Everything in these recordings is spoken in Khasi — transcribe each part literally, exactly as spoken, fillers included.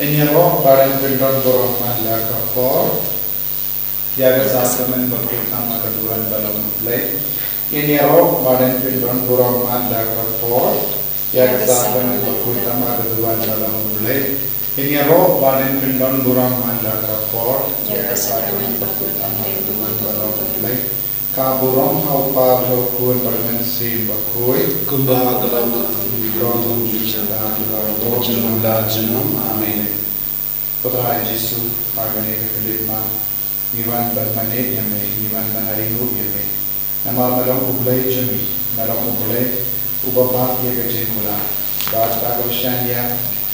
Ngin ïaroh ba ngin pyndon burom man la ka por ïa ka sacrament bakhuid tam ha ka duwan ba long U Blei. Ngin ïaroh ba ngin pyndon burom man la ka por ïa ka sacrament bakhuid tam ha ka duwan ba long U Blei. Ngin ïaroh ba ngin pyndon burom man la ka por ïa ka sacrament bakhuid tam ha ka duwan ba long U Blei. Ka burom ha U Kpa bad ha U Khun bad ha U Mynsiem Bakhuid. Kumba ka long ha ka por, junom, junom, junom, junom. Amen. Ko Trai Jisu, ha kane ka khyllipmat ngi wan ban mane ïa me, ngi wan ban ainguh ïa me. Namar me long U Blei jong ngi, me long U Blei uba bat ïa ka jingkular. Bad kata ka ba shan ïa,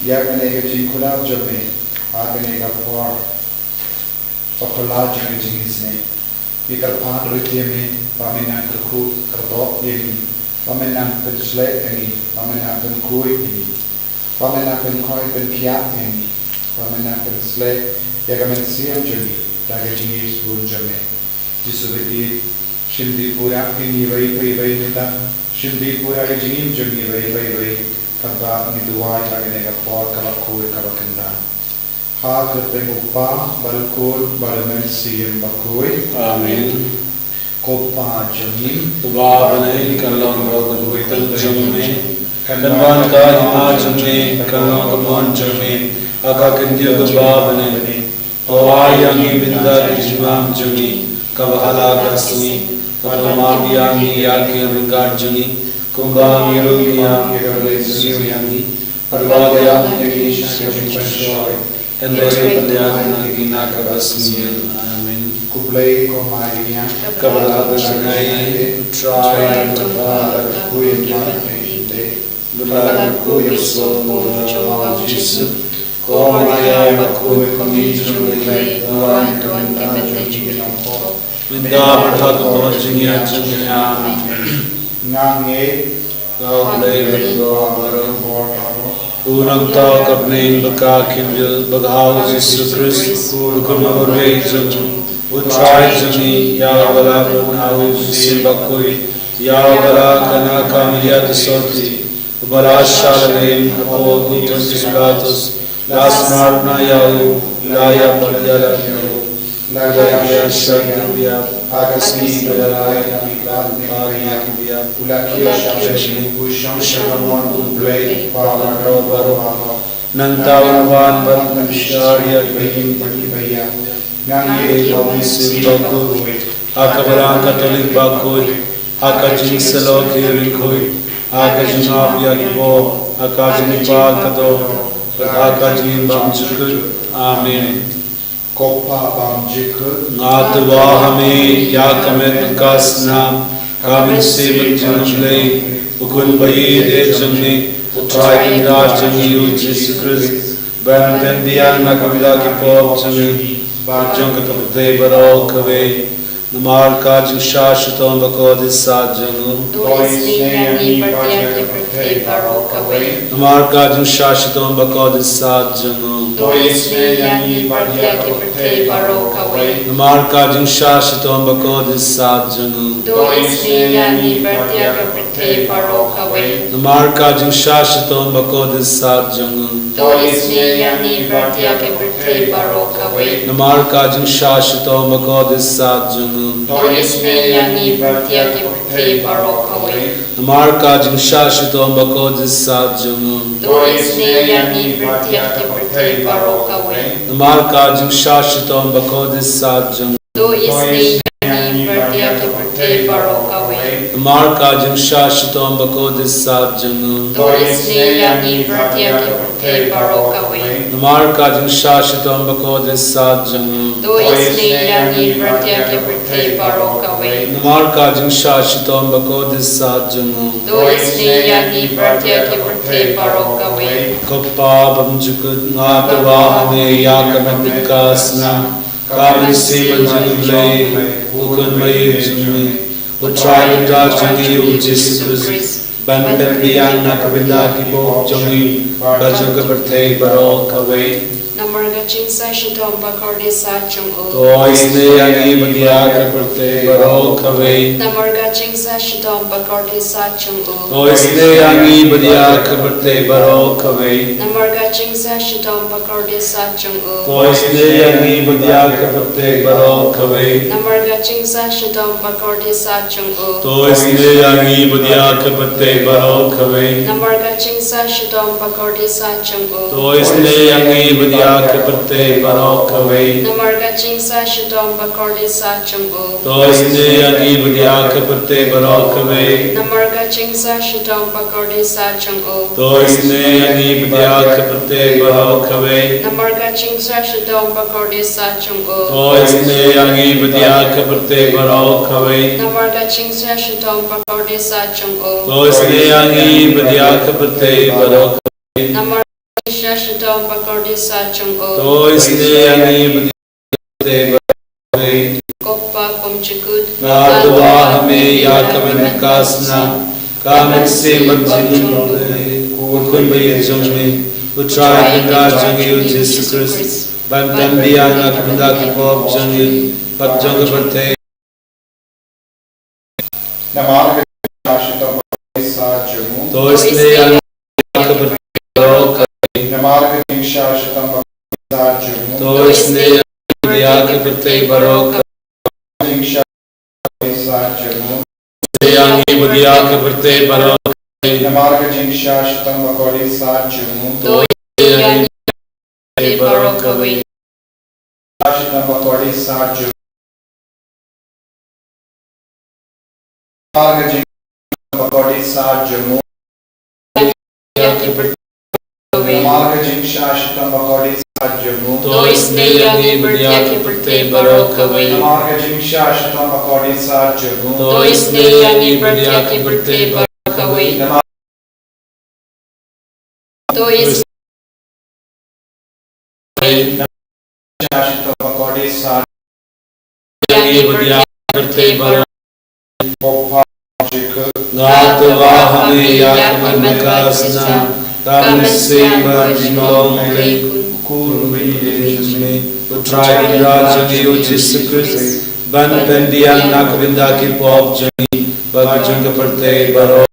ïa kane ka jingkular jong me ha kane ka por bakhuid jong ka jingisynei. Ngi kyrpad ruh ïa me ba me nang kyrkhu kyrdoh ïa ngi, ba me nang pynshlei ïa ngi, ba me nang pynkhuid ïa ngi, ba me nang pynkhoi pynkhiah ïa ngi, ba me nang pynshlei ïa ka mynsiem jong ngi da ka jingïeit bun jong me. Jisu ba ïeit, shim dih pura ïa ngi iwei pa iwei mynta, shim dih pura ïa ka jingim jong ngi iwei pa iwei, katba ngi duwai ha kane ka por kaba khuid kaba kynda. Ha ka kyrteng U Kpa bad U Khun bad U Mynsiem Bakhuid. Amen. Ko Pa jong ngi, uba ha bneng, kan long ruh ka kyrteng jong me, kan wan ka hima jong me, kan long ka mon jong me ha ka khyndiat kumba ha bneng. To ai ïa ngi mynta ka jingbam jong ngi kaba ha la ka sngi, bad to map ïa ngi ïa ki ryngkat jong ngi, kumba ngi ruh ngi ïap ïa kiba ïeit ïa ngi. Bad wat ïa ngi sha ka jingpynshoi, hynrei pynïaid ngi na kaba sniew. Amen. Khublei ko Maria, kaba la ka jingaiei, U Trai u don bad me. Bad la ka kyrkhu ïa u soh jong U Jisu. Ko Maria bakhuid, ko Mei jong U Blei, duwai ïa ngi kiba bun ka bynta jong ki nongpop, mynta bad ha ka por jingïap jong ngi. Amen. Nga ngeit ha U Blei Kynrad baroh, u nongthaw ka bneng bad ka khyndiat, bad ha U Jisu Khrist, u Khun marwei jong U Trai jong ngi, ïa uba la bun ha U Mynsiem Bakhuid, ïa uba la kynnoh ka Maria Theisotti, uba la shah lyngngoh hapoh u Pontius Pilatus, la sumar noh ïa u, la ïap bad la ïalam ïa u, la ïaishah ïa ki baïap, ha ka sngi kaba lai ïa ki baïap, u la kiew sha ka jingim, u shong sha kamon U Blei Kpa uba don baroh. Nangta un wan ban pynbishar ïa kiba im bad kiba ïap. Nga ngeit ha U Mynsiem Bakhuid, ha ka balang Katholik bakhuid, ha ka jingïasyllok ki riewkhuid, ha ka jingmap ïa ki pop, ha ka jingkyrpad ka dohnud, bad ha ka jingim bymjukut. Amen. Ko Pa bymjukut, nga thaw ha me ïa ka met bad ka snam, ka mynsiem bad ka jingim U Blei, U Khun ba ïeit jong me, U Trai Kynrad jong ngi U Jisu Khrist, ba pynbiang na ka bynta ki pop jong ngi bad jong ka pyrthei baroh kawei. Namar ka jingshah shitom bakordit sat jong u. To isynei ïa ngi bad ïa ka pyrthei baroh kawei. Namar ka jingshah shitom bakordit sat jong u. To isynei ïa ngi bad ïa ka pyrthei baroh kawei. Namar ka jingshah shitom bakordit sat jong u. To isynei ïa ngi bad ïa ka pyrthei baroh kawei. Namar ka jingshah shitom bakordit sat jong u. To isynei ïa ngi bad ïa ka pyrthei baroh kawei. Namar ka jingshah shitom bakordit sat jong u. To isynei ïa ngi bad ïa ka pyrthei baroh kawei. Namar ka jingshah shitom bakordit sat jong u. To isynei ïa ngi bad ïa ka pyrthei baroh kawei. Namar ka jingshah shitom bakordit sat jong u. To isynei ïa ngi bad ïa ka pyrthei baroh kawei. Namar ka jingshah shitom bakordit sat jong u. To isynei ïa ngi bad ïa ka pyrthei baroh kawei. Namar ka jingshah shitom bakordit sat jong u. To isynei ïa ngi bad ïa ka pyrthei baroh kawei. Namar ka jingshah shitom bakordit sat jong u. To isynei ïa ngi bad ïa ka pyrthei baroh kawei. Ko Pa bymjukut, nga thaw ha me ïa ka met bad ka snam, ka mynsiem jong U Blei, U Khun ba ïeit jong me, U Trai Kynrad jong ngi U Jisu Khrist, ba pynbiang na ka bynta ki pop jong ngi bad jong ka pyrthei baroh kawei. Namar ka jingshah shitom ba kordit sah jong u. To isynei ïa ngi bad ïa ka pyrthei baroh kawei. Namar ka jingshah shitom ba kordit sah jong u. To isynei ïa ngi bad ïa ka pyrthei baroh kawei. Namar ka jingshah shitom ba kordit sah jong u. To isynei ïa ngi bad ïa ka pyrthei baroh kawei. Namar ka jingshah shitom ba kordit sah jong u. To isynei ïa ngi bad ïa ka pyrthei baroh kawei. Namar ka jingshah shitom ba kordit sah jong u. To isynei ïa ngi bad ïa ka pyrthei baroh kawei. Namar ka jingshah shitom ba kordit sah jong u. To isynei ïa ngi bad ïa ka pyrthei baroh kawei. Namar ka jingshah shitom ba kordit sah jong u. To isynei ïa ngi bad ïa ka pyrthei baroh kawei. Namar ka jingshah shitom ba kordit sah jong u. To isynei ïa ngi bad ïa ka pyrthei baroh kawei. Namar ka jingshah shitom ba kordit sah jong u. To isynei ïa ngi bad ïa ka pyrthei baroh kawei. Namar ka jingshah shitom ba kordit sah jong u. To isynei ïa ngi bad ïa ka pyrthei baroh kawei. Ko Pa bymjukut, nga thaw ha me ïa ka met ka snam, ka mynsiem bad ka jinglong, u khun ba ïeit jong me, u Trai Kynrad jong ngi u Jisu Khrist, ban pynbiang na ka bynta ki pop jong ngi bad jong ka pyrthei. Namar ka jingshah shitom ba kordit sah jong u. To isynei ïa ngi bad ïa ka pyrthei baroh kawei. Namar ka jingshah shitom ba kordit sah jong u. To isynei ïa ngi bad ïa ka pyrthei baroh kawei. Jingshah shitom ba kordit sah jong u. Isynei ïa ngi bad ïa ka pyrthei baroh kawei. Namar ka jingshah shitom ba kordit sah jong u. To isynei ïa ngi bad ïa ka pyrthei baroh kawei. Shitom ba kordit sah jong u. Namar ka jingshah shitom ba kordit sah jong u. Namar ka jingshah shitom ba kordit sah jong u. To isynei ïa ngi bad ïa ka pyrthei baroh kawei. Namar ka jingshah shitom ba kordit sah jong u. To isynei ïa ngi bad ïa ka pyrthei baroh kawei. Namar To isynei ïa ngi bad ïa ka pyrthei baroh. Nga thaw ha me ïa ka met ka snam, ka mynsiem bad ka jinglong, Blei, u khun ba ïeit jong me, u Trai Kynrad jong ngi u Jisu Khrist, ban pynbiang na ka bynta ki pop jong ngi bad jong ka pyrthei baroh.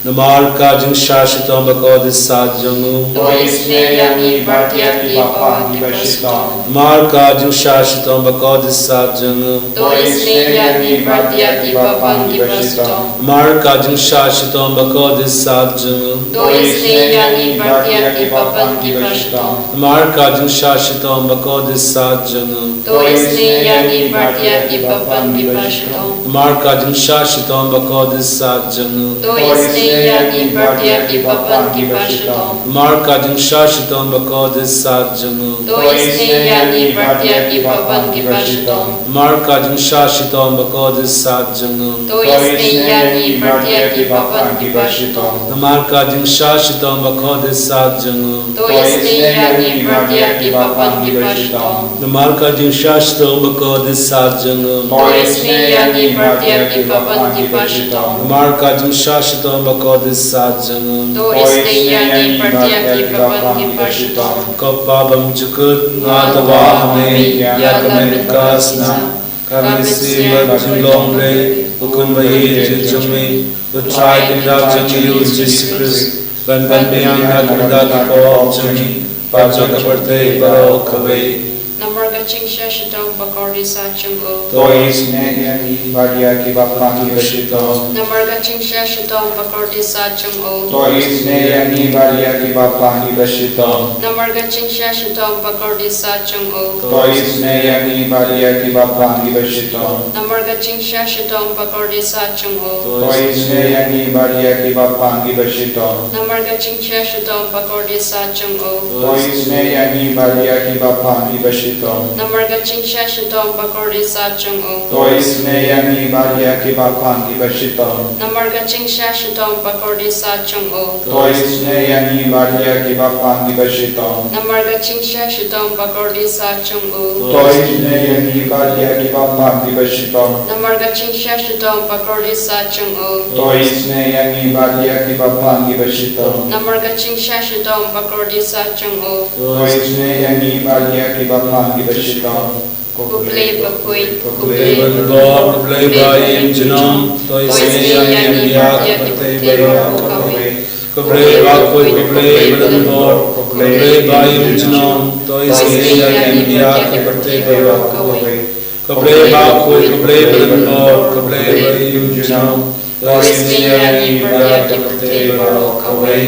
Namar ka jingshah shitom ba kordit sah jong u. To isynei ïa ngi bad ïa ki bapang kiba shitom. Namar ka jingshah shitom ba kordit sah jong u. To isynei ïa ngi bad ïa ki bapang kiba shitom. Namar ka jingshah shitom ba kordit sah jong u. To isynei ïa ngi bad ïa ki bapang kiba shitom. Namar ka jingshah shitom ba kordit sah jong u. To isynei ïa ngi bad ïa ki bapang kiba shitom. Namar ka jingshah shitom ba kordit sah jong u. To isynei ïa ngi bad ïa ki bapang kiba shitom. Namar ka jingshah shitom ba kordit sah jong u. To isynei ïa ngi bad ïa ki bapang kiba shitom. Namar ka jingshah shitom ba kordit sah jong u. To isynei ïa ngi bad ïa ki bapang kiba shitom. Namar ka jingshah shitom ba kordit sah jong u. To isynei ïa ngi bad ïa ki bapang kiba shitom. Namar ka jingshah shitom ba kordit sah jong u. To isynei ïa ngi bad ïa ki bapang kiba shitom. Namar ka jingshah shitom ba kordit sah jong u. To isynei ïa ngi bad ïa ki bapang kiba shitom. Ko Pa bymjukut, nga thaw ha me ïa ka met ka snam, ka mynsiem bad ka jinglong, Blei, u khun ba ïeit jong me, u Trai Kynrad jong ngi u Jisu Khrist, ban pynbiang na ka bynta ki pop jong ngi bad jong ka pyrthei baroh kawei. Namar ka jingshah shitom ba kordit sah jong u. To isynei ïa ngi bad ïa ki bapang kiba shitom. Namar ka jingshah shitom ba kordit sah jong u. To isynei ïa ngi bad ïa ki bapang kiba shitom. Namar ka jingshah shitom ba kordit sah jong u. To isynei ïa ngi bad ïa ki bapang kiba shitom. Namar ka jingshah shitom ba kordit sah jong u. To isynei ïa ngi bad ïa ki bapang kiba shitom. Namar ka jingshah shitom ba kordit sah jong u. To isynei ïa ngi bad ïa ki bapang kiba shitom. Namar ka jingshah shitom ba kordit sah jong u. To isynei ïa ngi bad ïa kiba phang kiba shitom. Namar ka jingshah shitom ba kordit sah jong u. To isynei ïa ngi bad ïa kiba phang kiba shitom. Namar ka jingshah shitom ba kordit sah jong u. To isynei ïa ngi bad ïa kiba phang kiba shitom. Namar ka jingshah shitom ba kordit sah jong u. To isynei ïa ngi bad ïa kiba phang kiba shitom. Namar ka jingshah shitom ba kordit sah jong u. To isynei ïa ngi bad ïa kiba phang kiba shitom. Ko Blei bakhuid, ko Blei ba lyngkor, ko Blei ba im junom, to isynei ïa ngi bad ïa ki pyrthei baroh kawei. Ko Blei bakhuid, ko Blei ba lyngkor, ko Blei ba im junom, to isynei ïa ngi bad ïa ki pyrthei baroh kawei. Ko Blei bakhuid, ko Blei ba lyngkor, ko Blei ba im junom, to isynei ïa ngi bad ïa ki pyrthei baroh kawei.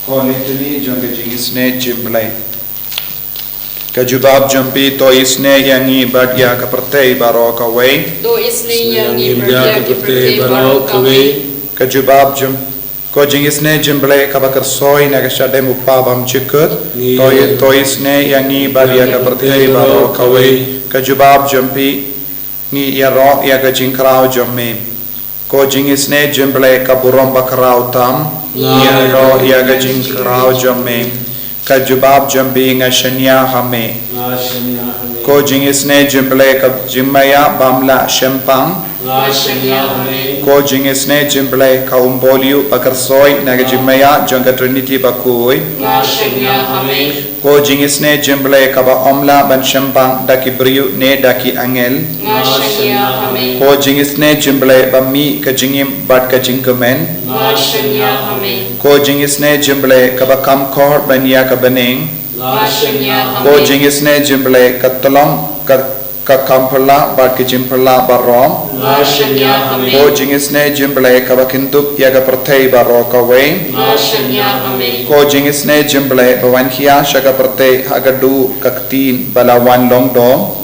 Ko Litany jong ka jingisynei jingblei. Ka jubab jong phi, to isynei ïa ngi bad ïa ka pyrthei baroh kawei. To isynei ïa ngi bad ïa ka pyrthei baroh kawei. Ka jubab jong, ko jingisynei jingblei kaba kyrsoi na ka shadem u Kpa bymjukut. To i-, to isynei ïa ngi bad ïa ka pyrthei baroh kawei. Ka jubab jong phi, ngi ïaroh ïa ka jingkhraw jong me. Ko jingisynei jingblei ka burom bakhraw tam. Ngi ïaroh ïa ka jingkhraw jong me. Ka jubab jong phi, nga shaniah ha me. Ko jingisynei jingblei ka jingmaïa bym lah shempang. Ko jingisynei jingblei ka umboliu ba kyrsoi na ka jingmaïa jong ka Trinity bakhuid. Ko jingisynei jingblei kaba ym lah ban shempang da ki briew ne da ki angel. Ko jingisynei jingblei ba mih ka jingim bad ka jingkmen. Ko jingisynei jingblei kaba kham khor ban ïa ka bneng. Ko jingisynei jingblei ka tyllong ka, ka kam pyrla bad ka jingpyrla baroh. Ko jingisynei jingblei kaba kyndup ïa ka pyrthei baroh kawei. Ko jingisynei jingblei ba wan khia sha ka pyrthei ha ka duh ka ktien ba la wan long doh.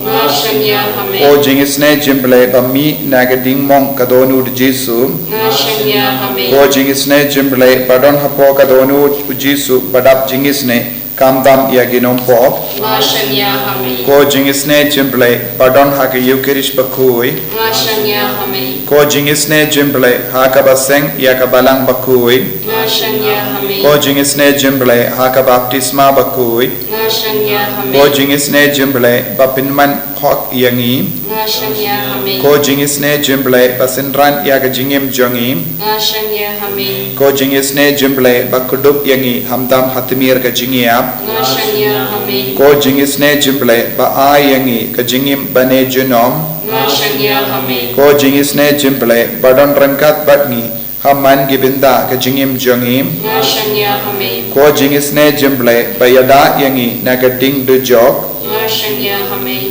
Ko jingisynei jingblei ba mih na ka diengmong ka dohnud u Jisu. Ko jingisynei jingblei ba don hapoh ka dohnud u Jisu ba dap jingisynei khamtam ïa ki nongpop. Ko jingisynei jingblei ba don ha ka Eucharist bakhuid. Ko jingisynei jingblei ha kaba seng ïa ka balang bakhuid. Ko jingisynei jingblei ha ka baptisma bakhuid. Ko jingisynei jingblei ba pynman hok ïa ngi. Ko jingisynei jingblei ba synran ïa ka jingim jong ngi. Ko jingisynei jingblei ba kdup ïa ngi khamtam ha tmier ka jingïap. Ko jingisynei jingblei ba ai ïa ngi ka jingim bane junom. Ko jingisynei jingblei ba don ryngkat bad ngi ha man ki bynta ka jingim jong ngi. Ko jingisynei jingblei ba ïada ïa ngi na ka ding dujok.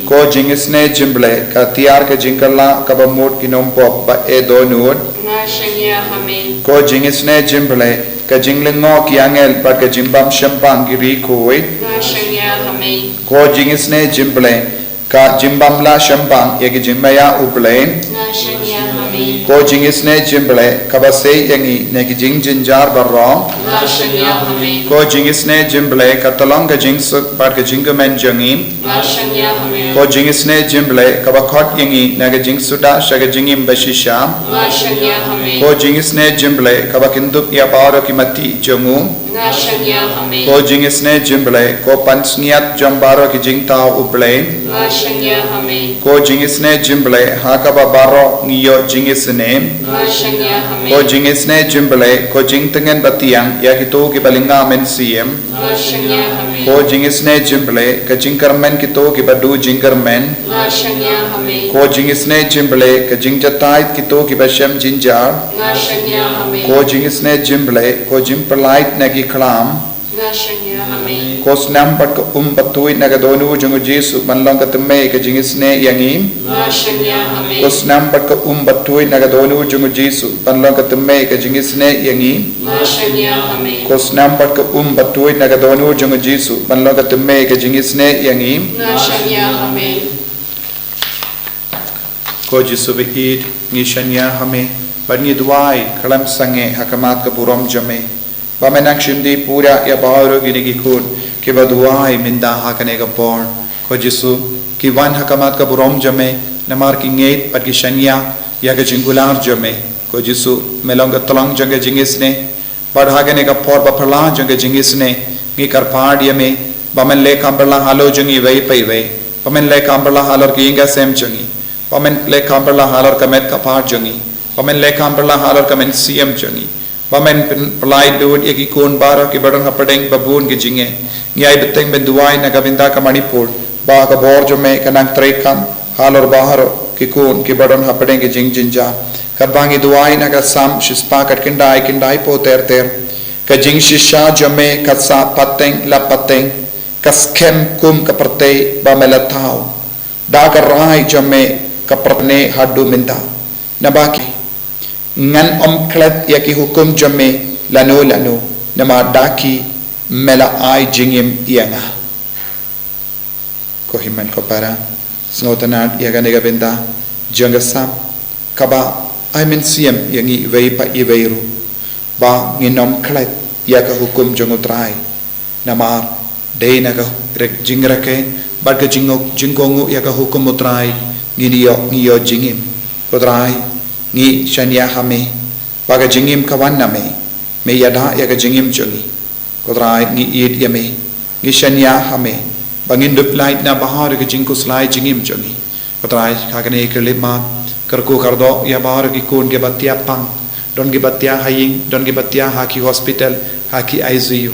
Ko jingisynei jingblei ka tiar ka jingkylla kaba mut ki nongpop ba e dohnud. Ko jingisynei jingblei ka jinglyngngoh ki angel bad ka jingbym shempang ki riewkhuid. Ko jingisynei jingblei ka jingbym lah shempang ïa ki jingmaïa u Blei. Ko jingisynei jingblei kaba sei ïa ngi na ki jingjynjar baroh. Ko jingisynei jingblei ka tyllong ka jingsuk bad ka jingkmen jong ngi. Ko jingisynei jingblei kaba khot ïa ngi na ka jingsuda sha ka jingim bashisha. Ko jingisynei jingblei kaba kyndup ïa baroh ki mati jong u. Ko jingisynei jingblei ko pansngiat jong baroh ki jingthaw u Blei. Ko jingisynei jingblei ha kaba baroh ngi ïoh jingisynei. Ko jingisynei jingblei ko jingtngen batiang ïa kito kiba lynga mynsiem. Ko jingisynei jingblei ka jingkyrmen kito kiba duh jingkyrmen. Ko jingisynei jingblei ka jingjahthait kito kiba shem jynjar. Ko jingisynei jingblei ko jingpyllait na ki khlam. Ko snam bad ka um bathuid na ka dohnud jong u Jisu ban long ka tymmen ka jingisynei ïa ngi. Ko snam bad ka um bathuid na ka dohnud jong u Jisu ban long ka tymmen ka jingisynei ïa ngi. Ko snam bad ka um bathuid na ka dohnud jong u Jisu ban long ka tymmen ka jingisynei ïa ngi. Ko Jisu ba ïeit, ngi shaniah ha me bad ngi duwai khlem sangeh ha khmat ka burom jong me, ba me nang shim die pura ïa baroh kine ki khun kiba duwai mynta ha kane ka por. Ko Jisu, ki wan ha khmat ka burom jong me, namar ki ngeit bad ki shaniah ïa ka jingkular jong me. Ko Jisu, me long ka tlong jong ka jingisynei, bad ha kane ka por ba phylla jong ka jingisynei, ngi kyrpad ïa me ba men leh kam phylla halor jong iwei pa iwei, ba men leh kam phylla halor ki ïing ki sem jong ngi, ba men leh kam phylla halor ka met ka phad jong ngi, ba men leh kam phylla halor ka mynsiem jong ngi, ba men pyn-, pynlait lut ïa ki khun baroh kiba don hapdeng ba bun ki jingeh. Ngi ai bteng ban duwai na ka bynta ka Manipur, ba ka bor jong me kan nang treikam halor baroh ki khun kiba don hapdeng ki jingjynjar. Katba ngi duwai na ka Salm shispah khatkhyndai, khyndaiphew ter ter: Ka jingshisha jong me ka sah pateng la pateng, ka skhem kum ka pyrthei ba me la thaw. Da ka rai jong me ka pyrthei haduh mynta. Naba ki, ngan ym klet ïa ki hukum jong me lano lano, namar da ki me la ai jingim ïa nga. Ko hynmen ko para, sngewtynnad ïa kane ka bynta jong ka Salm kaba ai mynsiem ïa ngi iwei pa iwei ruh, ba ngin ym klet ïa ka hukum jong U Trai. Namar dei na ka rek-, jingrakhe bad ka jingngok, jingkohnguh ïa ka hukum U Trai, ngi ïoh, ngi ïoh jingim. Ko Trai, ngi shaniah ha me ba ka jingim ka wan na me. Me ïada ïa ka jingim jong ngi. Ko Trai, ngi ïeit ïa me, ngi shaniah ha me ba ngin dup lait na baroh ki jingkhuslai jingim jong ngi. Ko Trai, ha kane ka khyllipmat, kyrkhu kyrdoh ïa baroh ki khun kiba thiah pang, don kiba thiah ha ïing, don kiba thiah ha ki hospital, ha ki I C U,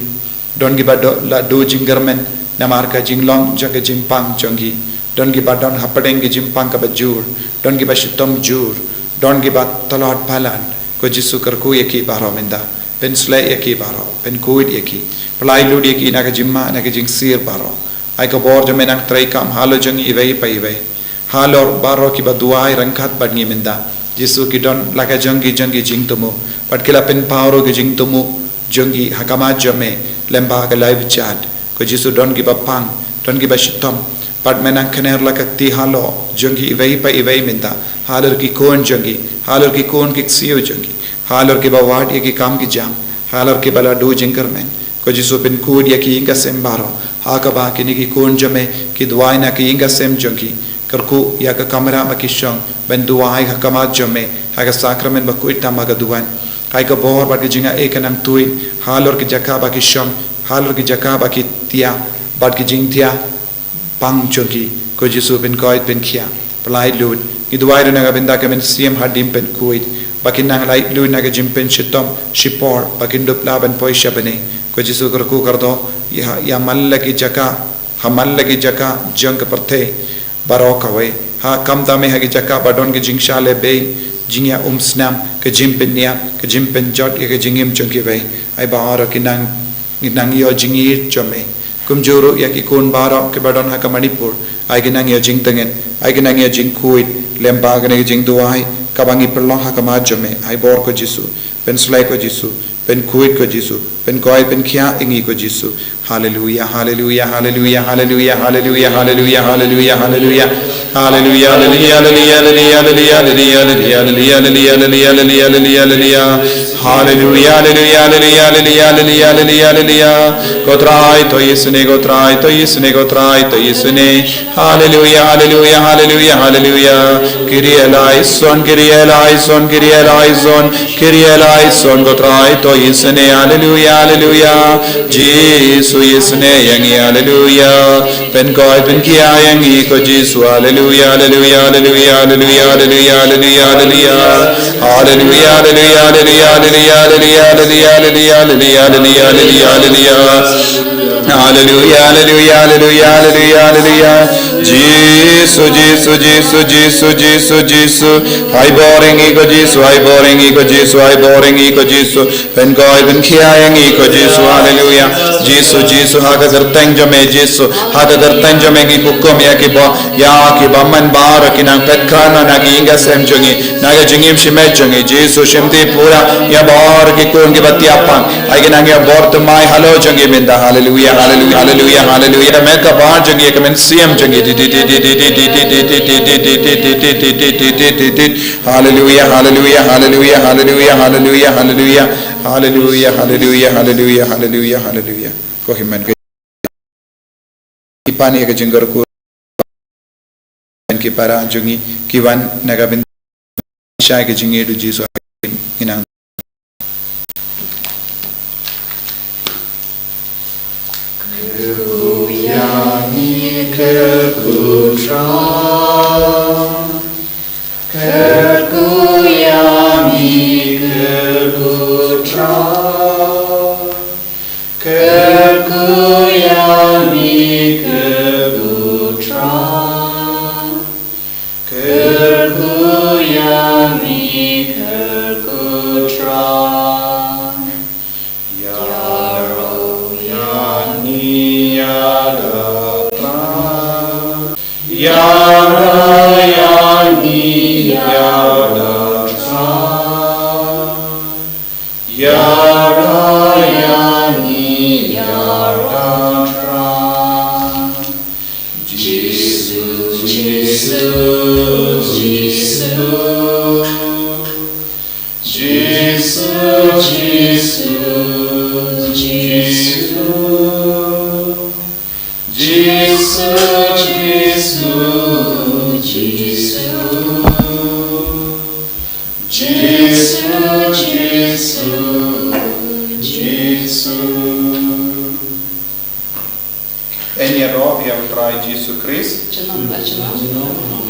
don kiba do-, la duh jingkyrmen namar ka jinglong jong ka jingpang jong ki, don kiba don hapdeng ka jingpang kaba jur, don kiba shitom jur, don kiba tlot palat. Ko Jisu, kyrkhu ïa ki baroh mynta, pynsleh ïa ki baroh, pynkhuid ïa ki, pynlait lut ïa ki na ka jingma, na ka jingsir baroh. Ai ka bor jong me nang treikam halor jong ngi iwei pa iwei, halor baroh kiba duwai ryngkat bad ngi mynta. Jisu, ki don la ka jong ki jong ki jingthmu, bad ki la pynpaw ruh ki jingthmu jong ki ha khmat jong me lem bad ka laiphew jait. Ko Jisu, don kiba pang, don kiba shitom, bad me nang kner la ka kti halor jong ki iwei pa iwei mynta, halor ki khun jong ki, halor ki khun ki ksiew jong ki, halor kiba wad ïa ki kam ki jam, halor kiba la duh jingkyrmen. Ko Jisu, pynkhuid ïa ki ïing ki sem baroh ha kaba kine ki khun jong me ki duwai na ki ïing ki sem jong ki. Kyrkhu ïa ka kamra ba ki shong ban duwai ha khmat jong me ha ka sakramen bakhuid tam ba ka duwan. Ai ka bor bad ka jingaiei ka nang tuid halor ki jaka ba ki shong, halor ki jaka ba ki thiah, bad ki jingthiah pang jong ki. Ko Jisu, pynkoit pynkhiah, pynlait lut. Ngi duwai ruh na ka bynta ka mynsiem hakhmat, pynkhuid ba kin nang lait lut na ka jingpynshitom shipor, ba kin dup lah ban poi sha bneng. Ko Jisu, kyrkhu kyrdoh ïa, ïa man la ki jaka, ha man la ki jaka jong ka pyrthei baroh kawei, ha khamtam ha ki jaka ba don ka jingshah lehbeiñ, jingïaumsnam, ka jingpynïap, ka jingpynjot ïa ka jingim jong kiwei. Ai baroh ki nang, ki nang ïoh jingïeit jong me. Kumjuh ruh ïa ki khun baroh kiba don ha ka Manipur, ai ki nang ïoh jingtngen, ai ki nang ïoh jingkhuid lem bad kane ka jingduwai kaba ngi pynlong ha khmat jong me. Ai bor, ko Jisu, pynsleh, ko Jisu, pynkhuid, ko Jisu, pynkoit pynkhiah ïa ngi, ko Jisu. Haleluia, haleluia, haleluia, haleluia, haleluia, haleluia, haleluia, haleluia. Haleluia, haleluia, haleluia, haleluia, haleluia, haleluia, haleluia, haleluia, haleluia, haleluia, haleluia, haleluia. Haleluia, haleluia, haleluia, haleluia, haleluia, haleluia. Ko Trai, to isynei, ko Trai, to isynei, ko Trai, to isynei. Haleluia, haleluia, haleluia, haleluia. Kyrie eleison, Kyrie eleison, Kyrie eleison, Kyrie eleison, ko Trai, to isynei, haleluia, haleluia. Jisu, isynei ïa ngi, haleluia. Pynkoit pynkhiah ïa ngi, ko Jisu, haleluia, haleluia, haleluia, haleluia, haleluia, haleluia, haleluia. Haleluia, haleluia, haleluia, haleluia, haleluia, haleluia, haleluia, haleluia, haleluia. Haleluia, haleluia, haleluia, haleluia, haleluia. Jisu, Jisu, Jisu, Jisu, Jisu, Jisu. Ai bor ïa ngi, ko Jisu, ai bor ïa ngi, ko Jisu, ai bor ïa ngi, ko Jisu. Pynkoit pynkhiah ïa ngi, ko Jisu, haleluia. Jisu, Jisu, ha ka kyrteng jong me, Jisu, ha ka kyrteng jong me ngi hukum ïa kiba, ïa kiba man baroh ki nang pyrkhat na ki ïing ki sem jong ngi, na ka jingim shimet jong ngi, Jisu, shim ti pura ïa baroh ki khun kiba thiah pang. Ai ki nang ïa bor thymmai halor jong ngi mynta. Haleluia, haleluia, haleluia, haleluia. Ka met ka phad jong ngi, ka mynsiem jong ngi. Haleluia, haleluia, haleluia, haleluia, haleluia, haleluia. Haleluia, haleluia, haleluia, haleluia, haleluia. Ko hynmen. pan ïa ka jingkyrkhu ban ki para jong ngi ki wan na ka bynta shai ka jingïeit u Jisu. Ngi nang Kyrkhu ïa ngi, kyrkhu Trai. Kyrkhu ïa ngi, kyrkhu Trai. Kyrkhu ïa ngi, kyrkhu Trai. Kyrkhu ïa ngi, kyrkhu Trai. Ïarap ïa ngi ïa ka Trai. Ïarap ïa ngi ïa ka Trai. Ïarap ïa ngi ïa ka Trai. Jisu, Jisu, Jisu. Jisu, Jisu, Jisu. Jisu, Jisu, Jisu. Jisu, Jisu, Jisu. Yn ïaroh ïa u Trai Jisu Khrist. Junom la junom.